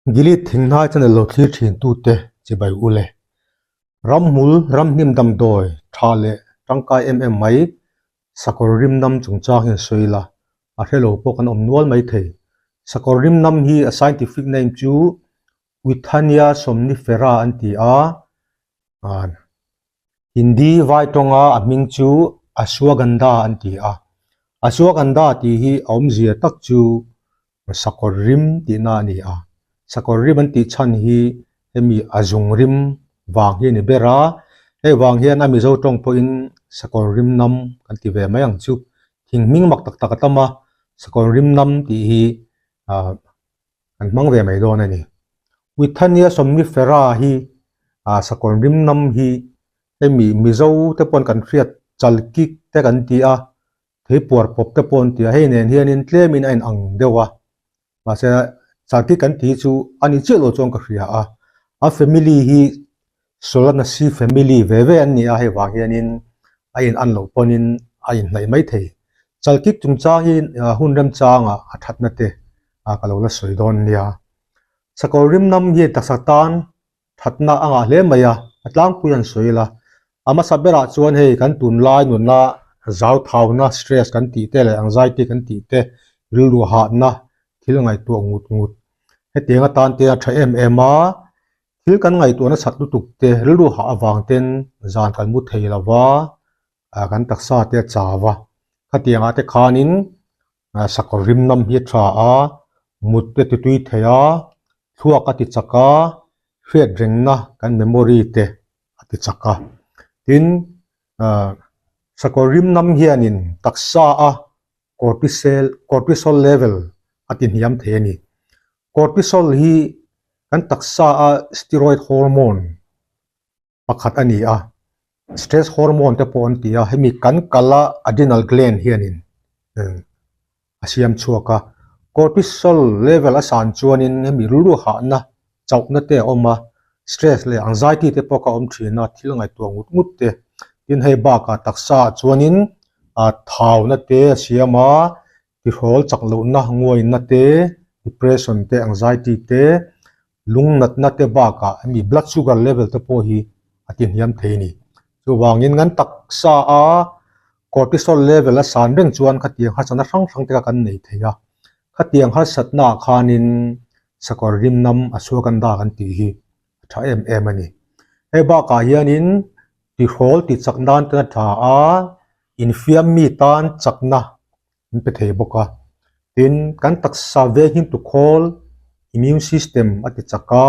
Gilead thinghnai channel lo thlir thin tute chibai u le. Ramhmul ramhnim damdawi tha leh tangkai em em mai sakawr rimnam chungchang hian sawi ila a hrelo pawh kan awm nual mai thei. Sakawr rimnam hi a scientific name chu Withania somnifera an ti a, Hindi vai tawnga a hming chu Ashwagandha an ti a. Ashwagandha tih hi a awmzia tak chu sakawr rim tihna a ni a. Sakawr rim an tih chhan hi hemi a zung rim vang hi a ni ber a, hei vang hian a Mizo tawng pawhin sakawr rim nam kan ti ve mai ang chu. Thing hming mak tak tak a tam a, sakawr rim nam tih hi ah Kan hmang ve mai dawn a ni. Withania somnifera hi ah sakawr rimnam hi hemi Mizo te pawn kan hriat chalkik te kan ti a, theipuar pawp te pawh an ti a, hei nen hianin tlemin a inang deuh a, mahse chalkik kan tih hi chu a ni chiah lo chuan ka hria a, a family hi Solanaceae family ve ve an ni a, hei vang hianin a in an loh pawnin a inhnaih mai thei. Chalkik chungchang hi hun remchangah a thatna te ka lo la sawi dawn nia. Sakawr rimnam hi taksa tan thatna a ngah hle mai a, a tlangpui an sawi la. A hmasa berah chuan hei kan tunlai nunna zauthauna, stress kan tih te leh anxiety kan tih te, rilru hahna, thil ngaihtuah ngut ngut hetiang atan te a tha em em a. Thil kan ngaihtuah nasat lutuk te rilru hah avang ten zan kan mu thei lo va, kan taksa te a chau a. Khatiangah te khanin sakawr rim nam hi a tha a, mut te ti tui thei a, thluak a ti chak a, hriat rengna kan memory te a ti chak a. Tin, sakawr rim nam hianin taksa a cortisol cortisol level a ti hniam thei a ni. Cortisol hi kan taksa a steroid hormone pakhat a ni a, stress hormone te pawh an ti a, hemi kan kal a adrenal gland hianin a siam chhuak a. Cortisol level a san chuanin hemi rilru hahna chauhna te a awm a, stress leh anxiety te pawh kha a awm thin a, thil ngaihtuah ngut ngut te. Tin hei bakah taksa ah chuanin ah thauna te a siam a, tihrawl chak lohna nguaina te, depression te, anxiety te, lungnatna te bakah hemi blood sugar level te pawh hi a ti hniam thei a ni. Chuvangin ngan taksa a cortisol level a san reng chuan khatiang harsatna hrang hrang te kha kan nei thei a. Khatiang harsatnaah khanin sakawr rimnam ashwagandha kan tih hi a tha em em a ni. Hei bakah hianin tihrawl tih chak nan ten a tha a, infiam mi tan chakna an pe thei bawk a. Tin, kan taksa veng tukhawl immune system a ti chak a,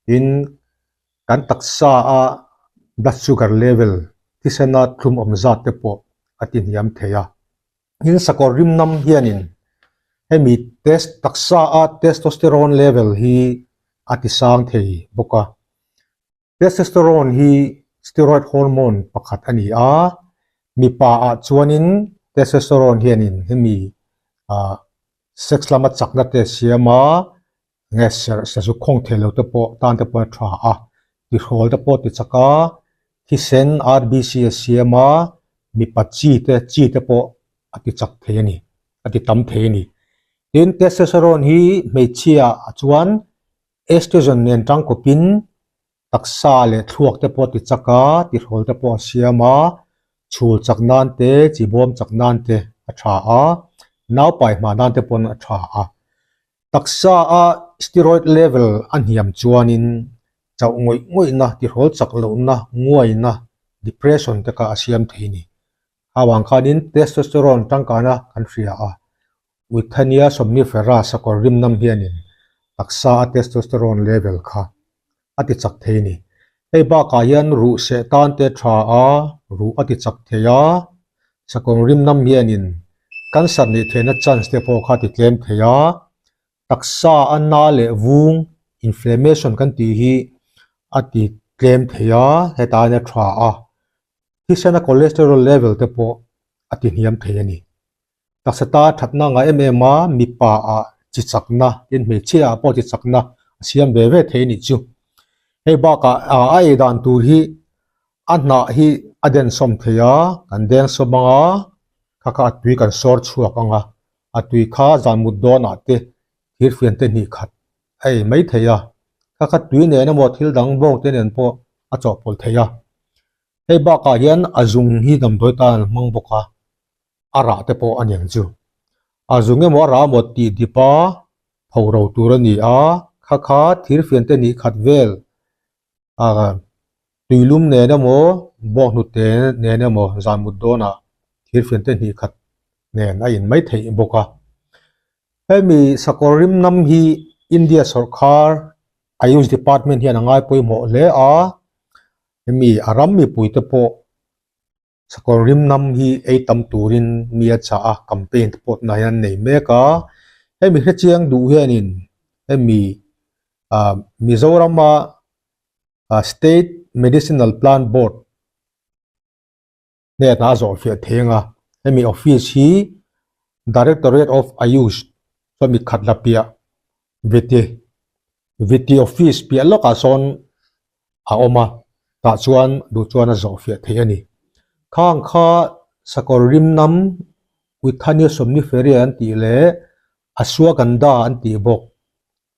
tin kan taksa a blood sugar level thisena thlum awm zat te pawh a ti hniam thei a. Tin, sakawr rimnam hianin hemi test taksa a testosterone level hi a ti sang thei bawk a. Testosterone hi steroid hormone pakhat a ni a, mipa ah chuanin testosterone hianin hemi ah sex lama chakna te a siam a, nge serh sazuk khawng thei lo te pawh tan te pawh a tha a, tihrawl te pawh ti chak a, thisen RBC a siam a, mipa chi te chi te pawh a ti chak thei a ni, a ti tam thei a ni. Tin, testosterone hi hmeichhia ah chuan estrogen nen tangkawpin taksa leh thluak te pawh a ti chak a, tihrawl te pawh a siam a, chhul chak nan te, chi bawm chak nan te a tha a, naupai hma nan te pawn a tha a. Taksa a steroid level a hniam chuanin chauh ngawih ngawihna, tihrawl chak lohna, nguaina, depression te kha a siam thei a ni. Avang khanin testosterone tangkaina kan hria a, Withania somnifera sakawr rimnam hianin taksa a testosterone level kha a ti chak thei a ni. Hei bakah hian ruh seh tan te tha a, ruh a ti chak thei a, sakawr rimnam hianin cancer neih theihna chance te pawh kha a ti tlem thei a, taksa a na leh vung inflammation kan tih hi a ti tlem thei a, hetah hian a tha a, thisena cholesterol level te pawh a ti hniam thei a ni. Taksa ta thatna ngah em em a, mipa ah chi chakna tin hmeichhia ah pawh chi chakna a siam ve ve thei a nih chu. Hei bakah a ei dan tur hi a hnah hi a densawm thei a, kan dengsawm ang a, kha kha a tui kan sawr chhuak ang a, a tui kha zan mut dawnah te thirfian te hnih khat. a ei mai thei a, kha kha tui nen emaw thil dang bawng te nen pawh a chawhpawlh thei a. Hei bakah hian a zung hi damdawi tan an hmang bawk a, a rah te pawh a niang chu. A zung emaw a rah emaw tih dip a pho ro tur a ni a, kha kha thirfian te nih khat vel ah tuilum nen emaw bawnghnute nen emaw zan mut dawnah thirfian te hnih khat nen a in mai theih bawk a. Hemi sakawr rim nam hi India sawrkar Ayush department hian a ngai pawimawh hle a, hemi a ram mipui te pawh Sakawr rim nam hi ei tam turin mi a chah a, campaign te pawh tunah hian an nei mek a. Hemi hrechiang duh hianin hemi ah Mizorama ah State Medicinal Plant Board hnenah a zawh fiah thei ang a, hemi office hi Directorate of Ayush chuan mi khat la piah Viti Viti office piah lawkah sawn a awm a, tah chuan duh chuan a zawh fiah theih a ni. Khang kha sakawr rim nam Withania somniferia an tih leh Ashwagandha an tih bawk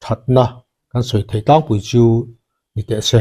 thatna kan sawi theih tlangpui chu ni teh se.